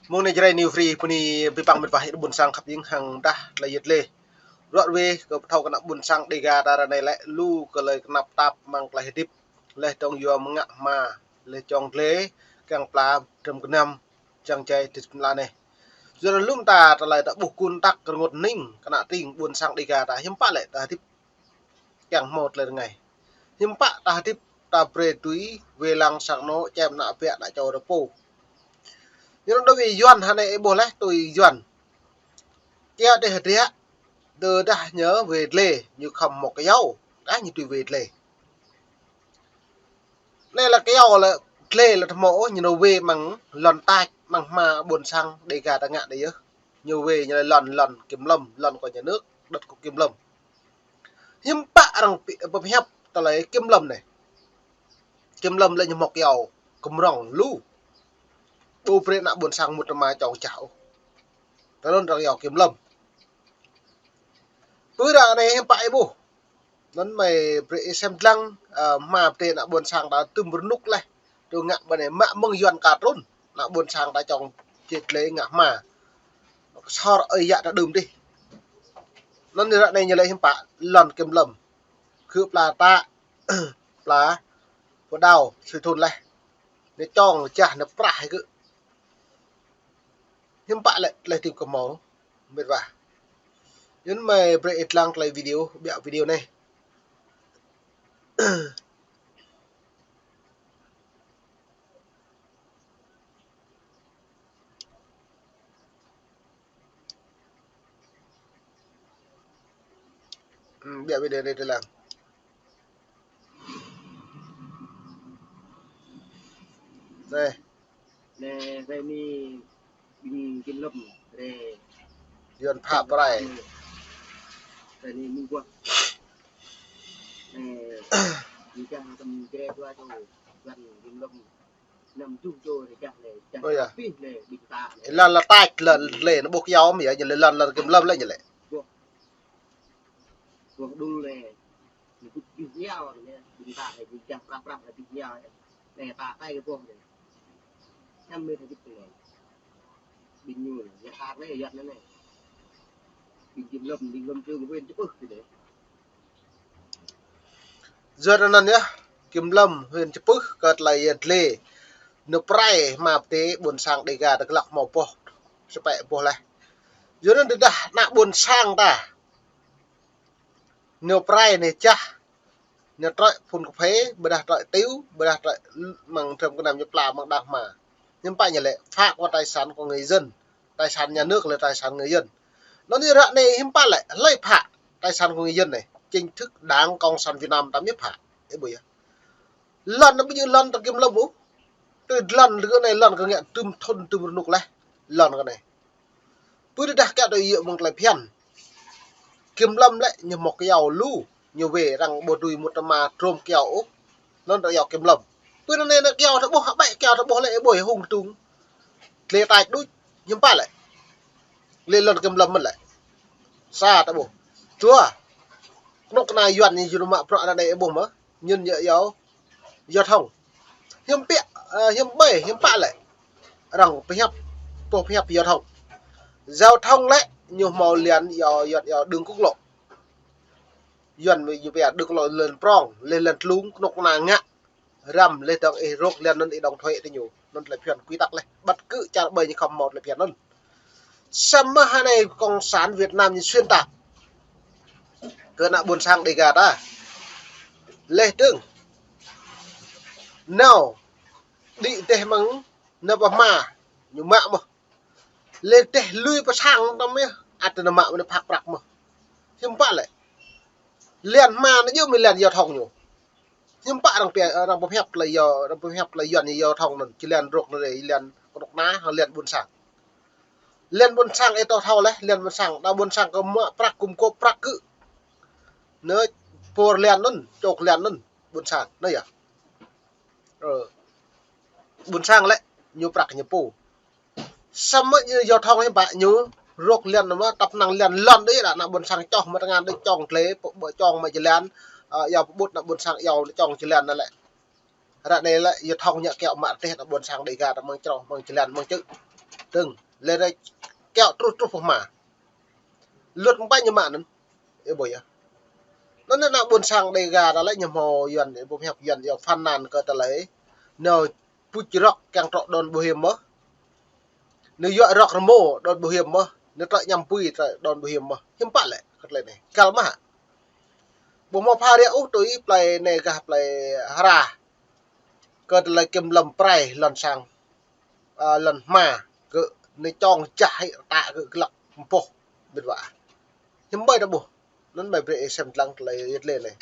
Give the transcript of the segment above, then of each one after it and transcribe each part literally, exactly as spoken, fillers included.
Mông anai Jrai New Free, bơni abih bang met wa ƀôn sang khăp ing hăng dah tơlơi yet lĕ. Ruă ruê kơ pơthâo kơ ană ƀôn sang Dega ta ră anai lĕ lu kơ tơlơi kơnap tap amăng tơlơi hơdip. Laih dơ̆ng yua mơngă hma, laih čong glai, kiăng pla, dram gơnam, čang jai, dĭt pla anai. Yua anŭn lŏm ta tơlơi ta ƀuh kun tăk rơngot ning, kơ ană tring ƀôn sang Dega ta hiư̆m pă lĕ ta hơdip kiăng hmâo tơlơi rơngai. Hiư̆m pă ta hơdip ta brơi tui, wai lăng sang anŏ, čem ană ƀiă ană čô ta pô. Yua anŭn đôč wai Yuan hă anai ih ƀuh laih tui Yuan. Kiăo tơlơi hơdră, tơdah ñu wai glai, ñu khŏm hmâo kyâo, kah ñu tui wai glai. Anai lĕ kyâo lĕ glai lĕ ƀu hmâo ôh, ñu nao wai amăng lŏn tač, amăng hma ƀôn sang Dega ta ngă anai yơh. Ñu wai ñu lĕ lŏn, lŏn kiểm lâm, lŏn của nhà nước, đất của kiểm lâm. Hiư̆m pă arăng pi-, pơhiăp tơlơi kiểm lâm anai. Kiểm lâm lĕ ñu hmâo kyâo kơmrŏng lu. Ƀu brơi ană ƀôn sang mŭt tơma čong čah ôh. Tơlơi arăng yua kiểm lâm. Pơ ră anai hiư̆m pă ih ƀuh. Anŭn mơi brơi ih sem lăng, ơ, hma pơdai ană ƀôn sang ta tŭm rơnŭk laih. Tŭ ngă ƀơi anai mă mơ̆ng Yuan kơ trŭn. Ană ƀôn sang ta čong čet lĕ ngă hma. Sor ơi yă ta đưm dih. Anŭn ră anai ñu lĕ hiư̆m pă lŏn kiểm lâm. Khư pla ta, pla, pơdao, sui thun laih. Ñu čong čah ñu prah hĭ kơ. Hiư̆m pă lĕ tơlơi hơdip kơ hmâo, met wa. Yua anŭn mơi brơi ih lăng tơlơi video, ƀiă video anai. Hm, ƀiă video anai ih lăng. Anai. Anai, anai anai ƀing kiểm lâm, anai. Yuan phă prai. Anai, anai mơguah. Anai, ƀing čang tăm jre dua čô, Yuan kiểm lâm. Năm duh čô anai čang anai, čang. Ơ yă. Pih anai, ƀing ta anai. Lŏn lĕ tač, lŏn lĕ, ñu ƀuh kyâo mơ̆ yă, ñu lĕ lŏn, lŏn kiểm lâm lĕ ñu lĕ. Ƀuh. Ƀuh đul anai. Ñu ƀuh ƀing ñao anai, ƀing ta anai, ƀing čang prah prah anai, ƀing ñao anai. Anai ta kai kơ ƀuh anai. Năm mơi ta ƀuh anai. Ƀing ñu anai, ñu kar anai, yăt anai. Ƀing kiểm lâm, ƀing kiểm lâm čơ kơ ƀuh čơpưh kơ anai. Yua anŭn yơh, kiểm lâm huyện Čư̆ Pưh kơ tơlơi yet lĕ. Ñu prai hma pơdai ƀôn sang Dega ta glăk hmâo boh. Sơpĕ boh laih. Yua anŭn tơdah ană ƀôn sang ta. Ñu prai ñu čah. Ñu trơi phun kơphê, ƀôdah trơi tiu, ƀôdah trơi amăng dram gơnam ñu pla amăng đang hma. Hiư̆m pă ñu lĕ, phá hoại tài sản của người dân. Tài sản nhà nước là tài sản người dân. Anŭn ñu ră anai hiư̆m pă lĕ, hlơi phá hoại tài sản của người dân anai. Chính thức Đảng Cộng sản Việt Nam ta mơ̆ phá hoại. Ih ƀuh yơh. Lŏn anai ƀu djơ̆ lŏn ta kiểm lâm ôh. Tui lŏn rơgơi anai lŏn kơ ngă tŭm thun tŭm rơnŭk laih. Lŏn kơ anai. Pơ tơdah kiăo tơlơi yua mơ̆ng tơlơi phiăn. Kiểm lâm lĕ ñu hmâo kyâo lu. Ñu wai arăng ƀu dưi mŭt tơma trôm kyâo ôh. Anŭn arăng yua kiểm lâm. Pơ anai anai kyâo ta ƀuh, hơbĕ kyâo ta ƀuh lĕ ih ƀuh hung kơtung. Glai tač đôč, hiư̆m pă lĕ. Lĕ lŏn kiểm lâm mơ̆n lĕ. Sa ta ƀuh. Dua. Kơnuk kơna Yuan ñu jơnum mă bruă ră anai ih ƀuh mơ̆. Ñu yua, yua, giao thông. Hiư̆m pă, ơ, hiư̆m ƀơi, hiư̆m pă lĕ. Arăng pơhiăp, pô pơhiăp giao thông. Giao thông lĕ, ñu hmâo liên, yua, yua, yua đường quốc lộ. Yuan ñu pia đường quốc lộ lŏn prong, lĕ lŏn tlung, kơnuk kơna ngă. Răm laih dơ̆ng ih rŏk liên anŭn ih đóng thuế tơ ñu. Anŭn tơlơi phiăn quy tắc laih. Bất cứ čar ƀơi ñu khŏm hmâo tơlơi phiăn anŭn. Samơ̆ hơnai Cộng sản Việt Nam ñu xuyên tạc. Kơ ană ƀôn sang Dega ta. Laih dơ̆ng. Nao. Đĭ tơh mơ̆ng. Nao pơ hma. Ñu mă mơ̆. Laih tơh lui pơ sang tăm yơh. Ăt nao mă mơ̆ nao phak prăk mơ̆. Hiư̆m pă lĕ. Liên hma nao djơ̆ mơ̆ liên giao thông ñu. Hiư̆m pă arăng pia, arăng pơhiăp tơlơi yua, arăng pơhiăp tơlơi Yuan yua thông anŭn, či liên rŏk anŭn rai, liên kơnuk kơna, hăng liên ƀôn sang. Liên ƀôn sang ih tŏ thâo laih, liên ƀôn sang, đa ƀôn sang kơ mă prăk gum gôp prăk kơ. Anŭn, pô liên anŭn, čô kơ liên anŭn, ƀôn sang, anŭn yơh. Ơ. Ƀôn sang lĕ, ñu prăk ñu pô. Samơ̆ ñu giao thông hiư̆m pă ñu rŏk liên mơ̆ tăp năng liên lŏn đôč đa ană ƀôn sang čoh mă tơngan đôč čong glai, pơ-, pơ-, čong mă jơlan, ơ, yua pơƀut ană ƀôn sang yua čong jơlan anŭn lĕ. Ră anai lĕ giao thông ñu kiăo mă rơdêh ană ƀôn sang Dega ta mơ̆ng čroh, mơ̆ng jơlan, mơ̆ng čư̆. Dơ̆ng, lĕ ră kiaŏ truh truh pơ hma. Luật ƀañ ñu mă anŭn. Ih ƀuh yơh. Anŭn ană ƀôn sang Đêga ta lĕ ñu hmâo Yuan, ih ƀuh hiăp Yuan yơh phàn nàn kơ ta lĕ. Nao puč rơ̆k kiăng trŏ đon bảo hiểm mơ̆. Nao yua rơ̆k rơmô đon bảo hiểm mơ̆. Nao trŏ ñăm pui trŏ đon bảo hiểm mơ̆. Hiư̆m pă lĕ, kơ tơlơi anai. Kăl mơ̆ hă. Ƀu hmâo pha ră ôh tui plei anai gah plei Hra. Kơ tơlơi kiểm lâm prai lŏn sang. Ơ, lŏn hma gơ̆ anai čong jah hĭ rơta gơ̆ glăk mơboh. Mĕt wa. Hiư̆m ƀơi ta ƀuh. Anŭn ƀai brơi ih sem lăng tơlơi yet lĕ anai.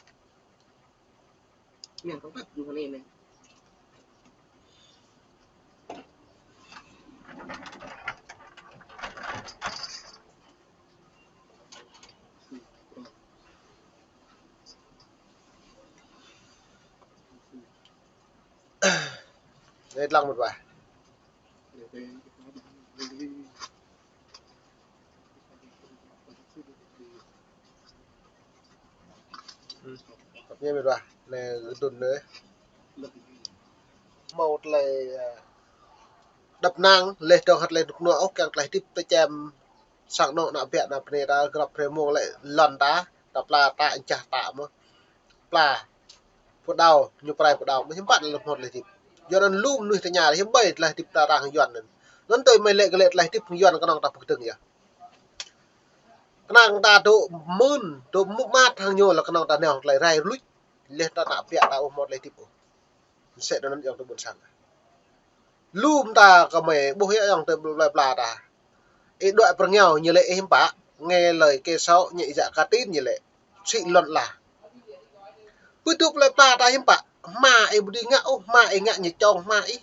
Anai lăng mĕt wa. Ơ, tơpă mĕt wa. Anai gơdun anai. Hmâo tơlơi, ơ, đăp năng, leh dong hăt leh duk nuă ôh, kiăng tơlơi hơdip tơčem sang anŏ ană ƀiă ană bơnai ta grăp hrơi mông lĕ lŏn ta, ta pla ta ančah ta mơ̆. Pla. Pơđao, ñu prai pơđao, mơ̆ hiư̆m pă lĕ hmâo tơlơi hơdip. Yua anŭn lu mơnuih tơña hiư̆m ƀơi tơlơi hơdip ta arăng Yuan anŭn. Anŭn tui mơi lĕ kơ lĕ tơlơi hơdip Yuan kơnơ̆ng ta pơkơdơ̆ng yơh. Kơnơ̆ng ta dŏ mơ̆n, dŏ mŭt mơ̆t hăng ñu lĕ kơnơ̆ng ta nao tơlơi rai ruč. Leh ta ană ƀiă ta ƀu hmâo tơlơi hơdip ôh. Mơsĕ anŭn ayŏng adơi ƀôn sang. Lu mơta kơ mơi ƀuh yơh ayŏng adơi plơi pla ta. Ih đuaĭ pơrơngiao ñu lĕ ih hiư̆m pă, nghe lời kẻ xấu, nhẹ dạ cả tin ñu lĕ. Sĭ lŏn ala. Pơtŭ plơi pla ta hiư̆m pă, hma ih ƀu dưi ngă ôh, hma ih ngă ñu čong hma ih.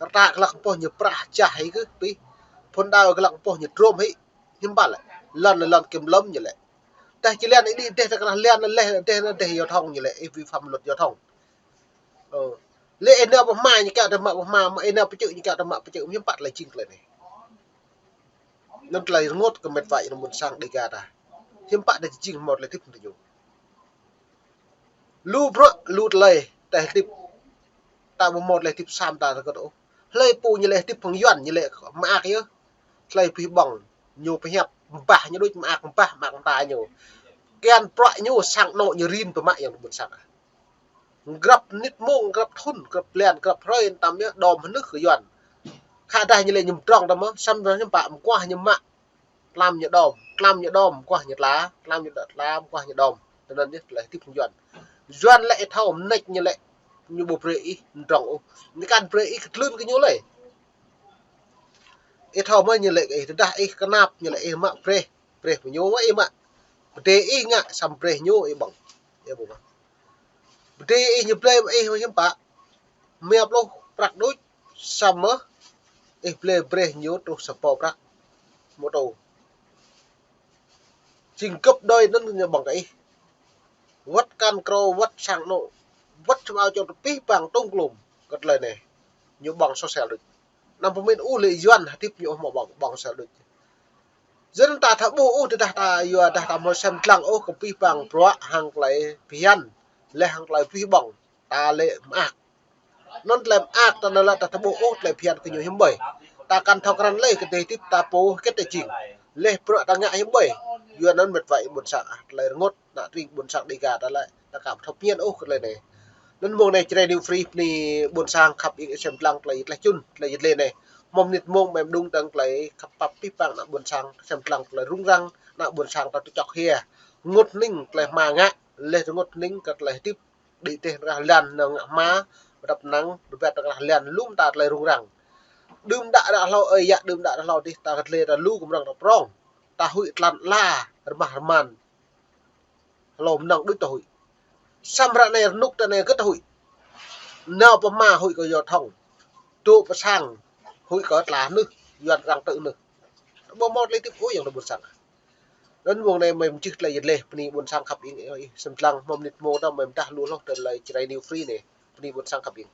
Rơta glăk mơboh ñu prah jah ih kơ pih. Phun đao glăk mơboh ñu trôm hĭ. Hiư̆m pă lĕ, lŏn lŏn kiểm lâm ñu lĕ. Tơdah či lian ih đĭ dêh tơ kơnah lian leh dêh dêh giao thông ñu lĕ, ih vi phạm luật giao thông. Ơ. Lĕ ih nao pơ hma ñu kiaŏ tơ mă pơ hma, mă ih nao pơ čư̆ ñu kiaŏ tơ mă pơ čư̆, hiư̆m pă tơlơi jing tơlơi anai. Anŭn tơlơi rơngot kơ mĕt wa ayŏng adơi ƀôn sang Đêga ta. Hiư̆m pă tơlơi jing hmâo tơlơi hơdip hăng tơ ñu. Lu bruă, lu tơlơi, tơlơi hơdip. Ta ƀu hmâo tơlơi hơdip sa mơta tơgơ̆t ôh. Hlơi pô ñu lĕ hơdip hăng Yuan, ñu lĕ mơak yơh. Hlơi pih ƀong, ñu pơhiăp, mbah ñu đôč mơak, mbah, mơak mơta ñu. Kiăng bruă ñu sang anŏ ñu rin pơmă ayŏng adơi ƀôn sang. Grăp mơnit mông, grăp thŭn, grăp blan, grăp hrơi, tam yơh, đom hơnưh kơ Yuan. Khă dah ñu lĕ ñu mơdrŏng ta mơ̆, samơ̆ ñu pă mơguah ñu mă. Tlam ñu đom, tlam ñu đom, mơguah ñu tla, tlam ñu đom, tla, mơguah ñu đom. Tơ anŭn yơh tơlơi hơdip Yuan. Yuan lĕ ih thâo mơneč ñu lĕ, ñu ƀu brơi ih mơdrŏng ôh. Ñu kăn brơi ih kơtlưn kơ ñu lĕ. Ih thâo mơ̆ ñu lĕ kơ ih, tơdah ih kơnap ñu lĕ ih mă brơi, brơi pơ ñu mơ̆ ih mă. Pơdơi ih ngă, samơ̆ brơi ñu ih ƀơ̆ng. Ih ƀơ̆ng. Pơdơi ih ñu blơi mă ih hiư̆m pă. Mia pluh prăk đôč, samơ̆ ih blơi brơi ñu truh sapâo prăk. Mơ̆ tơ. Jing gơ̆p đôi anŭn ñu ƀơ̆ng kơ ih. Wơ̆t kăn krô, wơ̆t sang anŏ, wơ̆t samơ̆ čŏng tơ pih pang tŏng klôm. Kơ tơlơi anai. Ñu ƀơ̆ng sosial đôč. Anăm pơmĭn ôh lĕ Yuan hơdip ñu ƀơ̆ng, ƀơ̆ng sel đôč. Yua anŭn ta thâo ƀuh ôh, tơdah ta yua dah ta hmâo sem lăng ôh kơ pih pang bruă hăng tơlơi phiăn, leh hăng tơlơi pih ƀơ̆ng, ta lĕ mơak. Anŭn tơlơi mơak ta anŭn lĕ ta thâo ƀuh ôh tơlơi phiăn kơ ñu hiư̆m ƀơi. Ta kăn thâo krăn lĕ kơ tơlơi hơdip ta pô hơget tơ jing. Leh bruă ta ngă hiư̆m ƀơi. Yua anŭn mĕt wa ayŏng adơi ƀôn sang ah, tơlơi rơngot. Ană tring ƀôn sang Đêga ta lĕ, ta kăm thâo phiăn ôh kơ tơlơi anai. Anŭn mông anai Jrai New Free bơni ƀôn sang khăp ing sem lăng tơlơi tlaih čun, tơlơi yet lĕ anai. Hmâo mơnit mông mơ̆ng đung dăng tơlơi khăp pap pih pang ană ƀôn sang sem lăng tơlơi rŭng răng, ană ƀôn sang ta tŭ čŏk hia. Rơngot hning tơlơi hma ngă, leh rơngot hning kơ tơlơi hơdip, đĭ dêh rah lan nao ngă hma, pơdăp năng, rơbat rah lan lŏm ta tơlơi rŭng răng. Đưm đă ră hlâo ơi yă, đưm đă ră hlâo dih ta kơdlê ta lu kơmrăng ta prong. Ta huĭ tlan ala, rơmah rơman. Hlâo mơnăng đôč ta huĭ. Samơ̆ ră anai rơnuk ta anai kơ ta huĭ. Nao pơ hma huĭ kơ giao thông. Dŏ pơ sang huĭ kơ tla hơnưh, Yuan arăng tŭ hơnưh. Ƀu hmâo tơlơi hơdip ôh ayŏng adơi ƀôn sang. Anŭn mông anai mơi mơčih tơlơi yet lĕ, bơni ƀôn sang khăp ing ih sem lăng, hmâo mơnit mông ta mơi mơdah lu hloh tơlơi Jrai New Free anai, bơni ƀôn sang khăp ing.